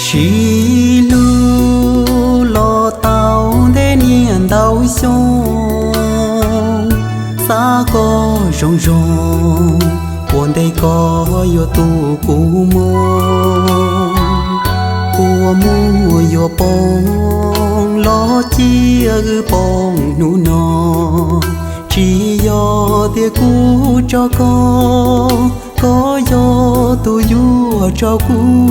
Sib hlub los tau ntev niaj ntau xyoo, xav koj zoo zoo, ua ntej koj yuav tu kuv mus. Kua muag yuav poob los cia wb poob hnub no, tsis yog tias kuv tso koj, koj yog tus yuav tso kuv.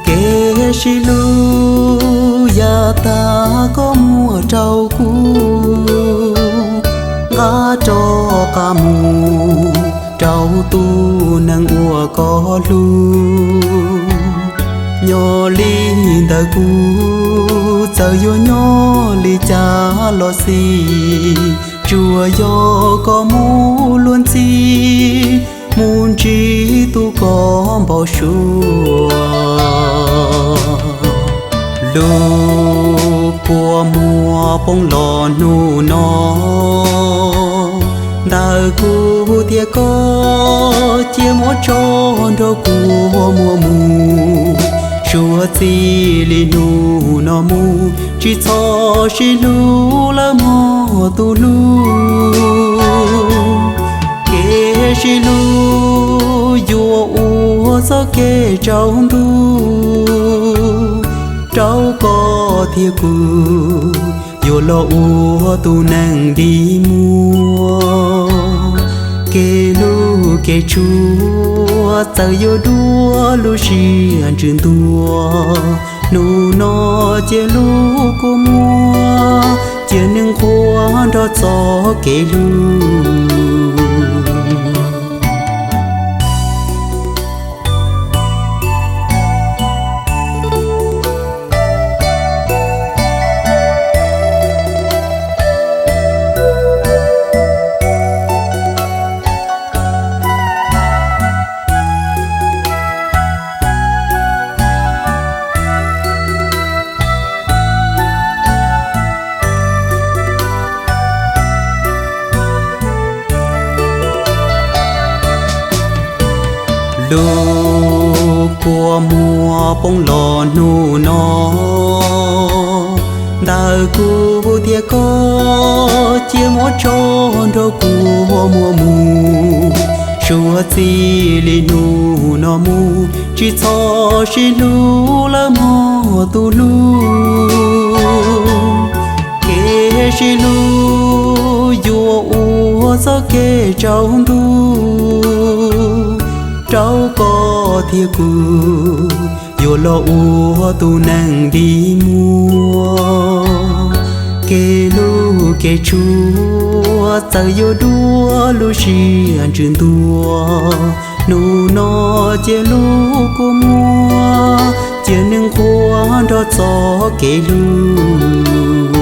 Kev sib hlub yav tag koj muab rau kuv, nqa rov qab mus rau tus neeg uas koj hlub. Nyob li ntawm kuv txawm yuav nyob li cas los xij, tsuas yog koj mus luag ntxhi, mus ntsib tus koj npau suav. Lub kua muag poob los hnub no, ntawm kuv thiab koj cia muab tso nrog kua muag mus. Suav txij li hnub no mus tsis txhob sib hlub lawm mog tus hlub. Kev sib hlub yuav ua txoj kev tsaus ntuj rau koj thiab kuv, yuav los ua tus neeg dig muag. Kev hlub kev tshua txawm yuav dua lub siab ntsws ntuag, hnub no cia lub kua muag, cia neeg qhuav nrog txoj kev hlub. Lub kua muag poob los hnub no, ntawm kuv thiab koj cia muab tso nrog kua muag mus. Suav txij li hnub no mus tsis txhob sib hlub lawm mog tus hlub. Kev sib hlub yuav ua txoj kev tsaus ntuj rau koj thiab kuv, yuav los ua tus neeg dig muag. Kev hlub kev tshua txawm yuav dua lub siab ntsws ntuag, hnub no cia lub kua muag, cia neeg qhuav nrog txoj kev hlub.